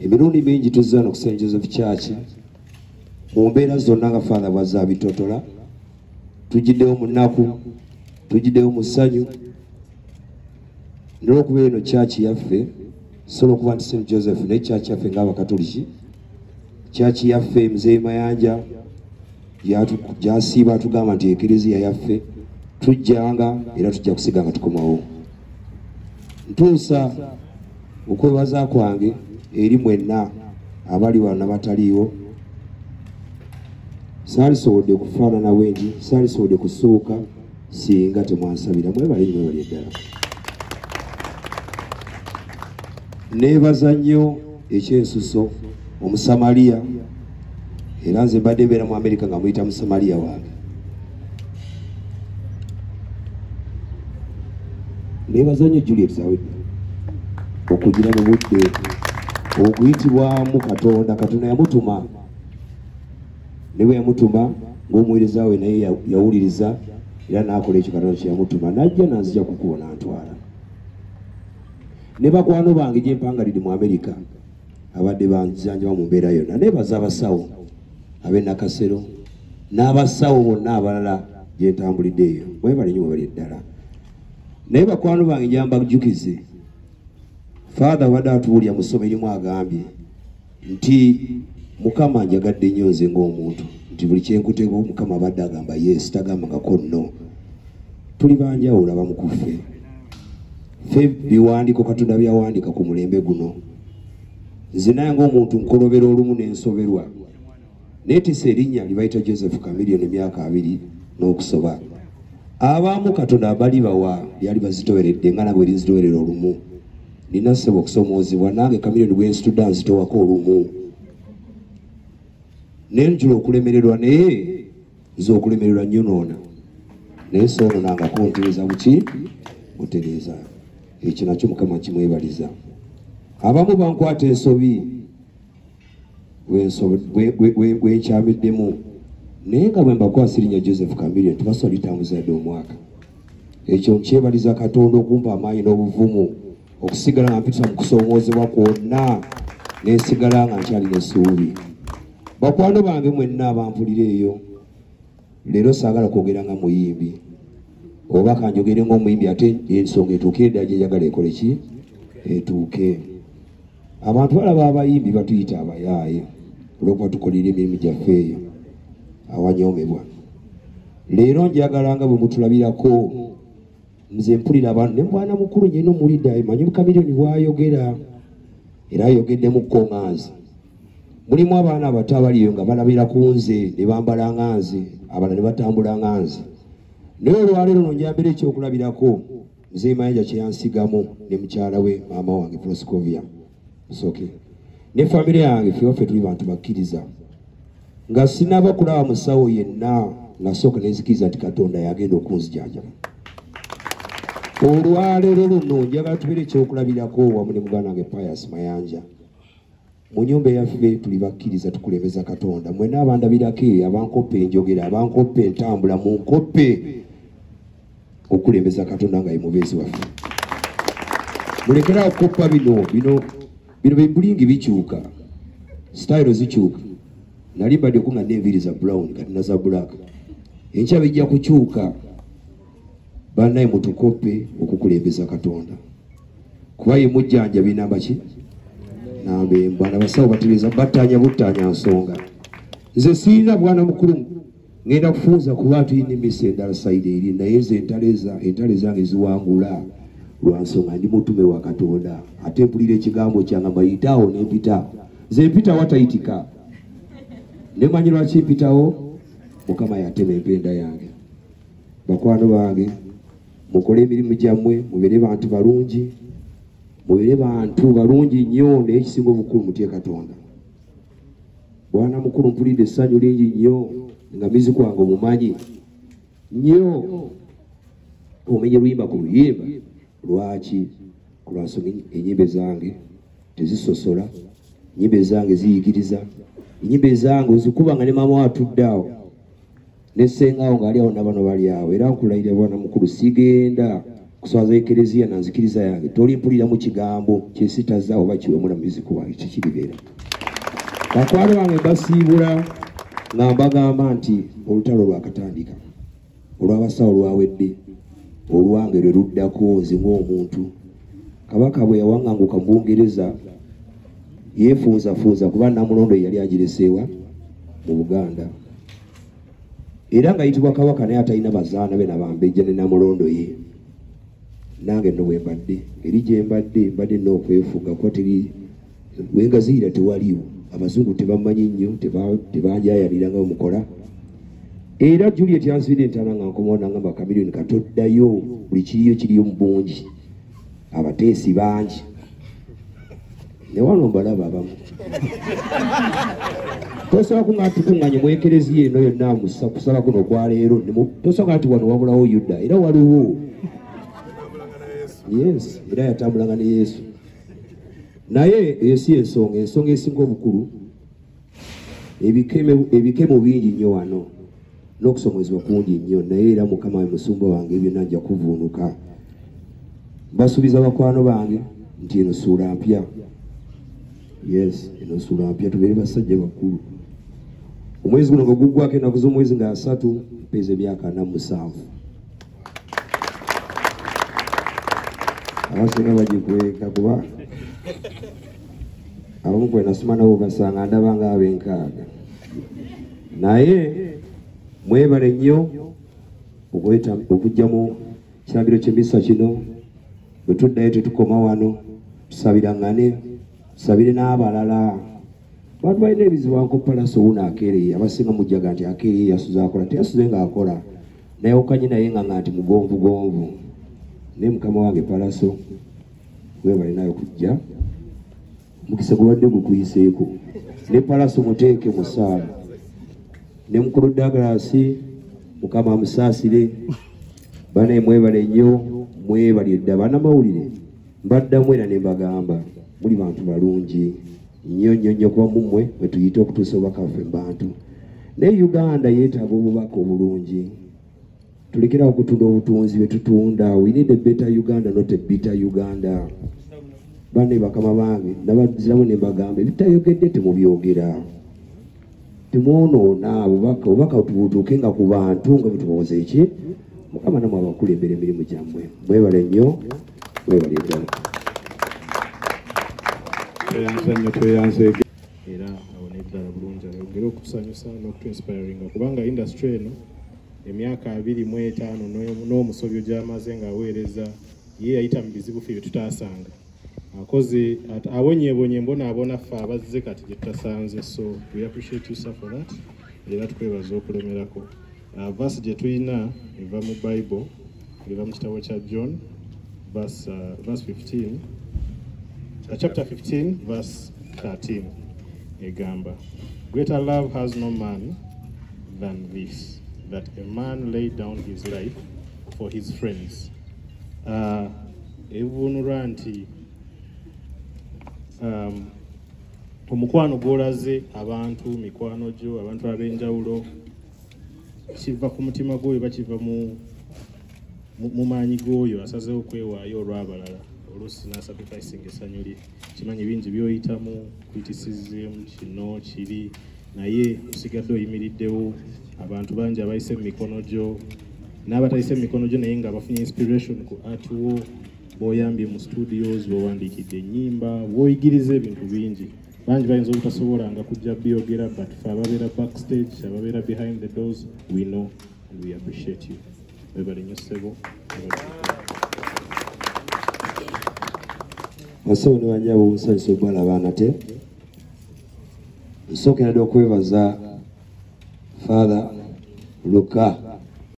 Emirundi mingi tuzze wano ku St. Joseph Church mu mbeera zonna nga Father bw'azze abitotola. Tujjiddewo mu nnaku, tujjiddewo mu ssanyu. N'olwokubeera eno church yaffe, so olwokuba nti St. Joseph naye church yaffe ng'Abakatoliki, church yaffe Muzeeyi Mayanja gy'asiiba atugamba nti Ekereziya yaffe, tujjanga era tujja kusiga nga tukomawo. Ntuusa okwebaza kwange eri mwenna abali wano n'abataliiwo. Saalisobodde kufaanana bwe nti, saalisobodde kusuuka singa temwansabira. Mwebale nnyo, mwebale ddala. Neebaza nnyo ekyensuso Omusamaliya, era nze mbadde mbeera mu Amerika nga muyita Musamaliya wange. Neebaza nnyo Juliet Zawedde okugira mu budde okuyitibwamu Katonda. Katonda yamutuma, ne bwe yamutuma ng'omuweereza we naye yawuliriza era n'akola ekyo Katonda kye yamutuma, n'ajja n'anzija ku kkubo n'antwala. Ne bakwano bange gye mpangalidde mu Amerika abadde banjanjaba mu mbeera yonna. Neebaza abasawo ab'e Nakasero n'abasawo bonna abalala gye ntambulidde eyo. Mwebale nnyo, mwebale ddala. Naye bakwano bange njambajjukize, Father abadde atuwulira mu ssomo erimu agambye nti Mukama njagadde nnyo nze ng'omuntu, nti buli kyenkuteeko Mukama abadde agamba yes, tagambangako no. Tuli banjawulo abamu ku ffe. Ffe biwandiiko Katonda byawandiika ku mulembe guno. Nze naye ng'omuntu nkolobera olumu n'ensoberwa. Neetisse erinnya lye bayita Joseph Chameleone emyaka 20 n'okusoba. Abamu Katonda bali bawa lyali bazitoweredde nga nabwe linzitowerera olumu. Nina ssebo okusomoozebwa nange Chameleone bwe nsitudde anzitowako olumu. Nenjula okulemererwa, naye nze okulemererwa nnyonoona. Naye soononangako ntereeza buki? Butereeza. Ekyo nakyo Mukama nkimwebaliza. Abamu bankwata ensobi bwe nkyamiddemu, naye nga bwe mbakwasa erinnya Joseph Chameleone tebasobola litambuza yadde omwaka. Ekyo nkyebaliza Katonda okumpa amaanyi n'obuvumu okusigala nga mpita mu kusoomoozebwa kwonna, ne nsigala nga nkyalina essuubi. Bakwano bange mwenna abampulira eyo, leero saagala kwogera nga muyimbi, oba kanjogere ng'omuyimbi ate ensonga etuukire ddala gye njagala ekole ki? Etuuke. Abantu balaba abayimbi batuyita abayaaye olw'okuba tukolera emirimu gyaffe eyo awanyoomebwa. Leero njagala nga bwe mutulabirako, nze mpulira abantu ne mwana mukulu nyina omuwulidde manyi Chameleone bw'ayogera, era ayogeddemu kko nga nze. Mulimu abaana abato abaliyo nga balabira ku nze ne bambala nga nze, abalala ne batambula nga nze. Naye olwaleero luno njambira ekyokulabirako Muzeeyi Mayanja kye yansigamu ne mukyala we maama wange Proscovia Musoke ne famire yange. Ffe waffe tuli bantu bakkiriza. Nga sinaba kulaba musawo yenna, nasooka ne nzikiriza nti Katonda yagenda okunzijanjaba. Olwaleero luno njagala tubeere ekyokulabirako wamu ne muganda wange Pius Mayanja. Mu nnyumba eyaffe tuli bakkiriza, tukulembeza Katonda. Mwenna abandabirako eyo, abankoppe enjogera, abankoppe entambula, munkoppe okukulembeza Katonda nga ye mubeezi waffe. Mulekere okukoppa bino bino bino bibulingi bikyuka, sitayiro zikyuka. Nali mbaddeko nga n'enviiri za brown, kati naza black, enkya bijja kukyuka. Bannaye mutukoppe okukulembeza Katonda, kuba ye mujjanjabi namba ki? Namba emu. Bwana basawo batereeza battaanya buttaanya nsonga. Nze sirina bwana mukulu ngenda kufunza kuba tulina emisa endala side eri, naye nze entalo zange ziwangula lwa nsonga ndi mutume wa Katonda, ate mpulira ekigambo kyange mbayitaawo nempita. Nze mpitawo atayitika, nemanyi lwaki mpitawo. Mukama yatema empenda yange. Bakwano bange, mukole emirimu gyammwe, mubeere bantu balungi, mubeere bantu balungi nnyo, naye ekisinga obukulu mutye Katonda. Bwana mukulu, mpulidde essanyu lingi nnyo nga music wange omumanyi nnyo, omenye luyimba ku luyimba. Lwaki? Kulwansonga ennyimba zange tezisosola, ennyimba zange ziyigiriza, ennyimba zange ozikuba nga ne maama we atudde awo ne ssengaawo ng'ali awo nabano bali awo. Era nkulayirira bwana mukulu, sigenda kuswaza ekereziya na nzikiriza yange. Tolimpulira mu kigambo kyesitaza oba kiwemula music wange kikiribeera. Bakwano bange basiibula nga mbagamba nti olutalo lwakatandika, olw'abasawo lwawedde, olwange lwe luddako nze ng'omuntu. Kabaka bwe yawaŋŋanguka mu Bungereza yeefunzafunza kuba Namulondo yali agireseewa mu Buganda, era ng'ayitibwa kabaka naye atalina bazaana be nabambejja ne Namulondo ye. Nange nno bwe mbadde eri gye mbadde mbadde n'okwefuga kuba teri wengaziira tewaliwo, abazungu tebamanyi nnyo, tebanjayalira nga bwemukola. Era Juliet yansibira entaana nga nkomawo nangamba Chameleone katoddayo, buli kiriyo kiriyo mu bungi, abateesi bangi ne wano mbalaba abamu. Tosobola kuŋŋa tukuŋŋanye mu ekereziya eno yonna kusaba kuno okwaleero, tosobola nti wano wabulawo Yuda, era waliwo. Yes, era yatambulanga ne Yesu. Naye eyo si ensonga, ensonga esinga obukulu ebikemo bingi nnyo wano n'okusomozebwa kungi nnyo, naye era Mukama we musumba wange byonna nja kuvuunuka. Mbasuubiza bakwano bange nti eno ssuula mpya. Yes, eno ssuula mpya, tubeere basajja bakulu. Omwezi guno nga guggwako ennaku z'omwezi nga 3, mpeeza emyaka 47. Abasinga bagikweka kuba abamu kwe nasoma nabo basanga ndaba nga ab'enkaaga. Naye mwebale nnyo okujja mu kiragiro ky'emisa kino. Bwe tuddayo tetukoma wano, tusabirangane, tusabire n'abalala. Bantu balina ebizibu ankopalaso wuno akeereye, abasinga mujjaga nti akeereye yasuze akola, teyasuze ng'akola. Nayawukanye naye nga nti mugonvugonvu. Naye mukama wange Palaso webale nayo kujja, omukisa gubadde gukuyiseeko. Ne Palaso muteeke mu ssaala, ne mukulu Douglas Mukama amusaasire. Bane mwebale nnyo, mwebale dda bannamawulire. Mbaddamu era ne mbagamba muli bantu balungi nnyo nnyo nnyo, kuba mummwe bwe tuyita okutuusa obubaka bwaffe mu bantu. Naye Uganda yeetaaga obubaka obulungi. Tulekerawo okutunda obutunzi bwe tutunda. We need a better Uganda, not a bitter Uganda. Banne bakama bange nabaziramu ne mbagamba ebitayogedde temubyogera, temwonoona bubaka, obubaka tubutuuke nga ku bantu nga bwe tubawoza eki. Mukama nammwe abakulembera emirimu gyammwe. Mwebale nnyo, mwebale ddala. Tweyanza nnyo, tweyanze era awone ddala bulungi, ayongere okutusanyusa n'okutuinspiringa, kubanga industry eno emyaka 25 n'omusobyo gy'amaze ng'aweereza, ye yayita mu bizibu ffe bye tutaasanga. Akoze awonyeebonye mbonaabona ffe abazze kati gye tutasanze. So we appreciate you sir for that, era tukwebaza okulemerako. Verse gye tulina eva mu Bible, eva mu kitabo kya John, verse 15, chapter 15 verse 13 egamba, greater love has no man than this, that a man lay down his life for his friends. Evuunulwa nti omukwano gw'olaze abantu, mikwano gyo, abantu ab'enjawulo, kiva ku mutima gw'oyo oba kiva mu maanyi g'oyo asazeewo okwewaayo olw'abalala, oluusi n'asacrificing essanyu lye. Kimanyi bingi by'oyitamu, criticism, kino kiri, naye osigadde oyimiriddewo. Abantu bangi abayise mu mikono gyo n'abatayise mu mikono gyo naye nga bafunye inspiration ku art wo, bw'oyambye mu studios, bw'owandiikidde ennyimba, bw'oyigiriza ebintu bingi. Bangi bayinza obutasobolanga kujja byogera, but ffe ababeera backstage, ababeera behind the doors, we know and we appreciate you. Webale nnyo ssebo. Bassebo ne bannyabo, nsanyuse okubalaba nate. Nsookera dda okwebaza Father Luka